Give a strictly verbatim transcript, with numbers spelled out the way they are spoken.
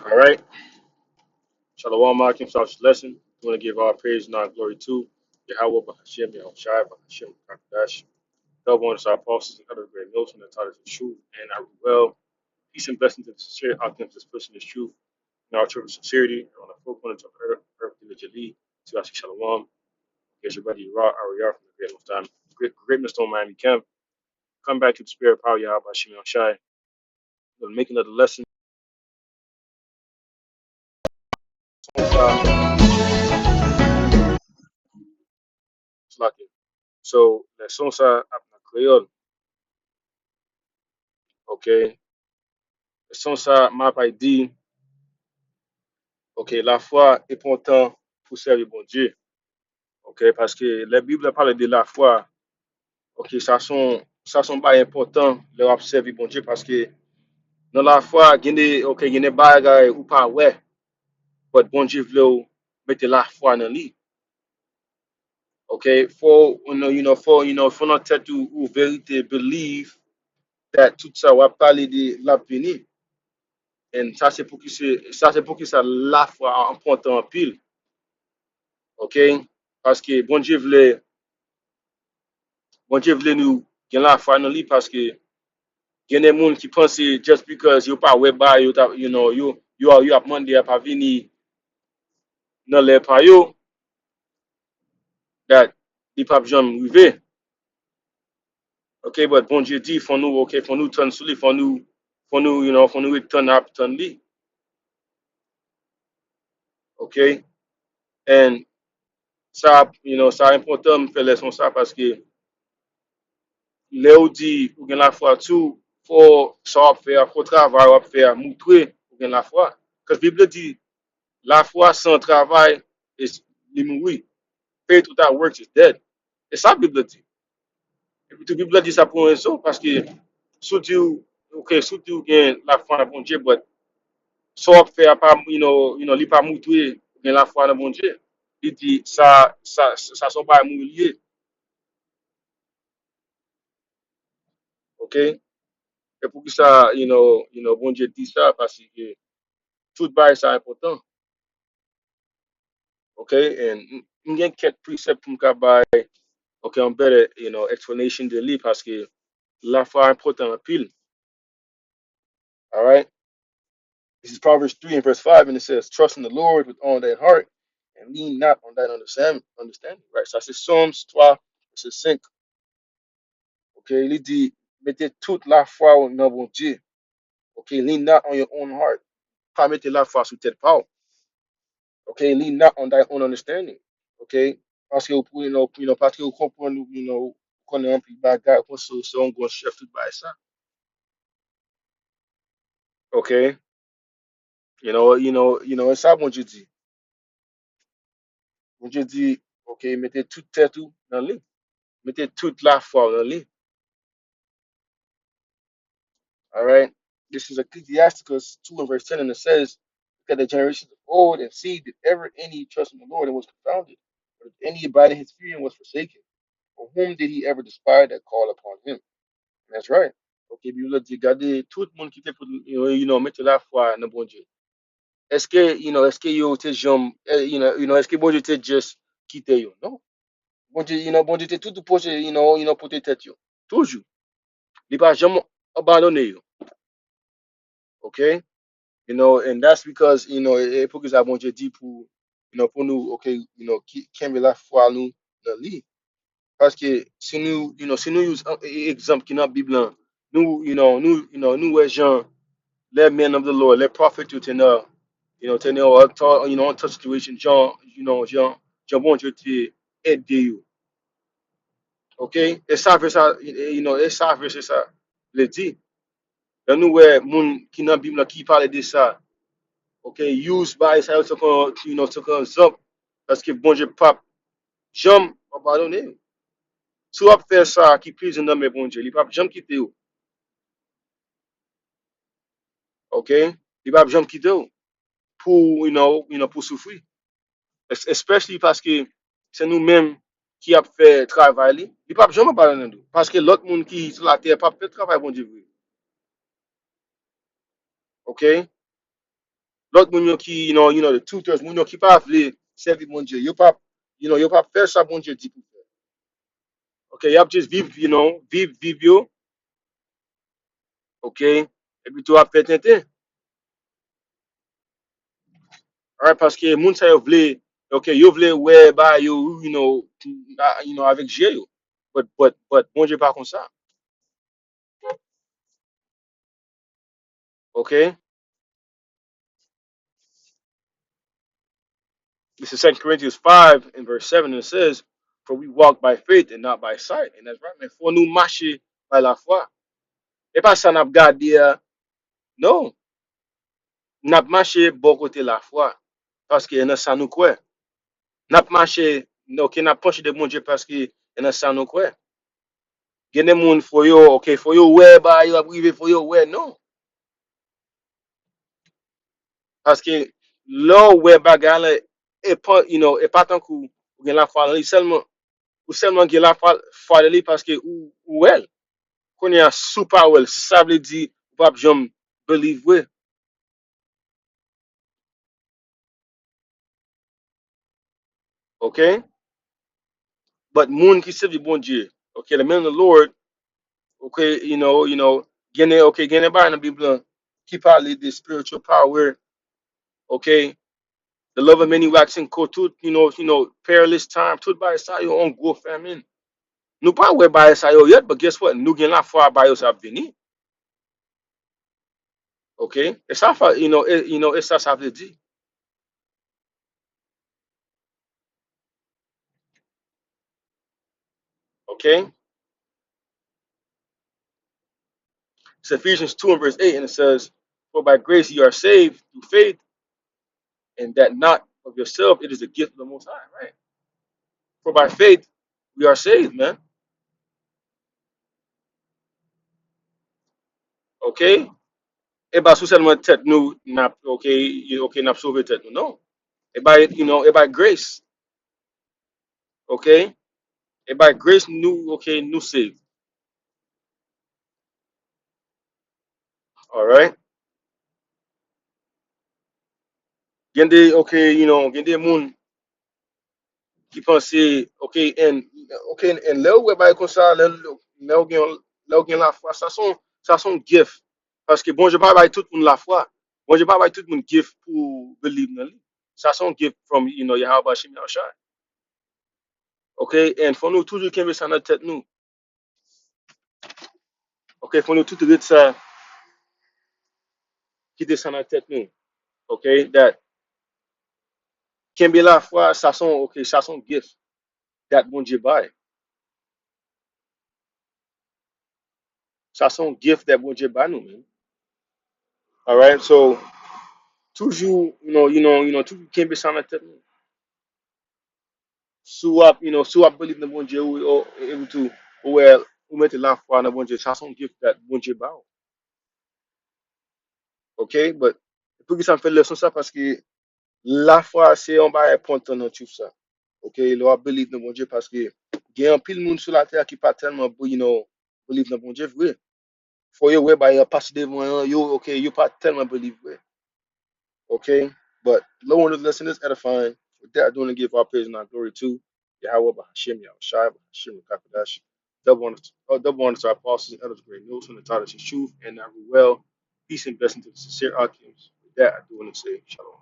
All right. Shalom, Akim Sauce lesson. We want to give all praise and all glory to Yahweh Bahashem, Yahushai Bahashem Kakdash. Double honor to our apostles and other great notes from the taught us the truth and our well. Peace and blessings to the sincere Akim this person is truth. In our church of sincerity, on the four corners of earth, earth diligently, to us shalom. Yes, your brother Yara Ariar from the Great North Time, Great Great North Time Miami Camp. Come back to the spirit of power, Yahweh Bahashem Yahushai. We'll make another lesson. Sa, sa, so, lèson sa ap nan kreyòl. Ok. Lèson sa, m ap di, ok, lafwa enpòtan pou sèvi Bondye. Ok, paske lè Bib la pale de lafwa, ok, sa son, sa son bagay enpòtan lè w ap sèvi Bondye, paske nan lafwa, gen de, ok, gen de bagay ou pa wè, but Bondye vle w mete lafwa nan li. Ok, fò, you know, you know, fò, you know, fò nan tèt ou, ou verite, believe that tout sa w ap pale de l ap vini. And sa se pou ki se, sa se pou ki sa lafwa enpòtan anpil. Ok? Paske Bondye vle, Bondye vle nou gen lafwa nan li, paske gen de moun ki panse just because yo pa wè bagay yo, ta, you know, yo, yo, yo ap mande a pa vini nan lè pa yo, that li p ap janm rive. Ok, but Bondye di, fò nou, ok, fò nou tann sou li, fò nou, fò nou, you know, fò nou ret tann ap tann li. Ok? And sa, you know, sa enpòtan m fè lèson sa paske lè ou di ou gen lafwa tou, fò sa w ap fè a, fò travay w ap fè a, moutre ou gen lafwa. Because Bib la di, lafwa san travay, is, li mouri. Faith without works is dead. E sa Bib la di. Epi tou, Bib la di sa pou yon rezon, paske si w di w, ok, si w di w gen lafwa nan Bondye, but sa w ap fè a pa, you know, you know, li pa moutre ou gen lafwa nan Bondye. Li di sa, sa, sa se yon bagay mouri li ye. Ok? E poukisa, you know, you know, Bondye di sa? Paske tout bagay sa enpòtan. Ok? And m, m gen kèk precept pou m ka bay, ok, yon better, you know, explanation de li, paske lafwa enpòtan anpil. All right? This is Proverbs three and verse five, and it says, "Trust in the Lord with all thine heart, and lean not on thine understand-, understanding." Right? Sa se Psalms twa, verse cinq. Ok, li di, mete tout lafwa w nan Bondye. Ok, lean not on your own heart. Pa mete lafwa sou tèt pa w. Ok, lean not on thy own understanding. Ok, paske ou, you know, you know, paske ou konprann, you know, ou konnen anpil bagay, ou panse ou se yon gran chèf, tout bagay sa. Ok, you know, you know, you know, e sa Bondye di. Bondye di, ok, mete tout tèt ou nan li. Mete tout lafwa w nan li. All right? This is Ecclesiasticus two and verse ten, and it says, "Look at the generations of old, and see, did ever any trust in the Lord and was confounded? Or did any abide in his fear and was forsaken? For whom did he ever desire that call upon him?" And that's right. Ok, Bib la di, gade tout moun ki te pou, you know, you know, mete lafwa nan Bondye. Èske, you know, èske yo te janm, eh, you know, you know, èske Bondye te just kite yo? Non. Bondye, you know, Bondye te toujou pote, you know, you know, pote tèt yo. Toujou. Li pa janm abandone yo. Ok? You know, and that's because, you know, e, e poukisa Bondye di pou, you know, pou nou, ok, you know, ki, kenbe lafwa nou nan li. Paske si nou, you know, si nou use, eh, egzanp ki nan Bib lan, nou, you know, nou, you know, nou wè jan les men of the Lord, les prophètes yo te nan, you know, te nan an, you know, an tough situation, jan, you know, jan, jan Bondye te ede yo. Ok? E sa vèsè sa, you know, e sa vèsè sa vle di. Lè nou wè moun ki nan Bib lan ki pale de sa, ok, use bagay sa yo tankou, you know, tankou egzanp, paske Bondye p ap janm abandone yo. Si w ap fè sa ki plize nan men Bondye, li p ap janm kite w. Ok? Li p ap janm kite w pou, you know, you know, pou soufri. Es-, especially paske se nou menm ki ap fè travay li. Li p ap janm abandone nou. Paske lòt moun ki sou latè p ap fè travay Bondye vre. Ok? Lòt moun yo ki, you know, you know, the tutors, moun yo ki pa vle sèvi Bondye, yo p ap, you know, yo p ap fè sa Bondye di pou fè. Ok, y ap just viv, you know, viv, viv yo. Ok, epi tou ap fè tenten. Alright, paske moun sa yo vle, ok, yo vle wè ba yo, you know, a- you know, avèk je yo. But, but, but, Bondye pa konsa. Ok? This is Second Corinthians five and verse seven, and it says, "For we walk by faith and not by sight." And that's right, man. Fò nou mache bay lafwa. E pa sa n ap gade a. Non. N ap mache bò kote lafwa. Paske e nan sa nou kwè. N ap mache, ok, n ap pwoche de Bondye paske e nan sa nou kwè. Gen de moun, fò yo, ok, fò yo wè bagay yo ap rive, fò yo wè, non. Paske lè w wè bagay la, e pa, you know, e pa tankou ou gen lafwa nan li sèlman, ou sèlman gen lafwa fwa nan li paske ou, ou wè l. Kounye a, si w pa wè l, sa vle di ou p ap janm believe vre. Ok? But moun ki sèvi Bondye, ok, the men of the Lord, ok, you know, you know, gen de, ok, gen de bagay nan Bib lan ki pale de spiritual power, ok, the love of many waxing cold, tout, you know, you know, perilous time, tout bagay sa yo, yon gwo famine. Nou pa wè bagay sa yo yet, but guess what? Nou gen lafwa bagay yo sa ap vini. Ok? E sa, fa- you know, e, you know, e sa, sa vle di. Ok? It's Ephesians two and verse eight, and it says, "For by grace you are saved through faith, and that not of yourself, it is the gift of the Most High," right? "For by faith we are saved," man. Ok? E pa sou sèlman tèt nou, n ap, ok, ok, n ap sove tèt nou, non. E by, you know, e by grace. Ok? E by grace nou, ok, nou save. Alright? Gen de, ok, you know, gen de moun ki panse, ok, and, ok, and lè ou wè bagay konsa, lè, lè ou gen, lè ou gen lafwa, sa se yon, sa se yon gift. Paske Bondye pa bay tout moun lafwa. Bondye pa bay tout moun gift pou believe nan li. Sa se yon gift from, you know, Yahweh Hashem Yahushua. Ok, and fò nou toujou kenbe sa nan tèt nou. Ok, fò nou tout ret sa, kite sa nan tèt nou. Ok, that kenbe lafwa, sa se yon, ok, sa se yon gift that Bondye bay. Sa se yon gift that Bondye bay nou, man. Alright, so, toujou, you know, you know, you know, toujou kenbe sa nan tèt nou. Si w ap, you know, si w ap believe nan Bondye, ou, ou, e tou, ou wè, ou mete lafwa nan Bondye, sa se yon gift that Bondye ba w. Ok, but poukisa m fè leson sa? Paske lafwa se yon bagay enpòtan nan tout sa. Ok, lè w ap believe nan Bondye, paske gen anpil moun sou latè ki pa tèlman, you know, believe nan Bondye vre. Fò yo wè bagay yo pase devan yo, yo, ok, yo pa tèlman believe vre. Ok, but Lord, the lesson is edifying. With that, I do want to give all praise and all glory to Yahweh Bahashem, Yahweh Shai, Bahashem Rakakadash. Double honor, to, uh, double honor to our apostles and elders, great news from the Tadas and Truth, and every well. Peace and blessing to the sincere Akims. With that, I do want to say shalom.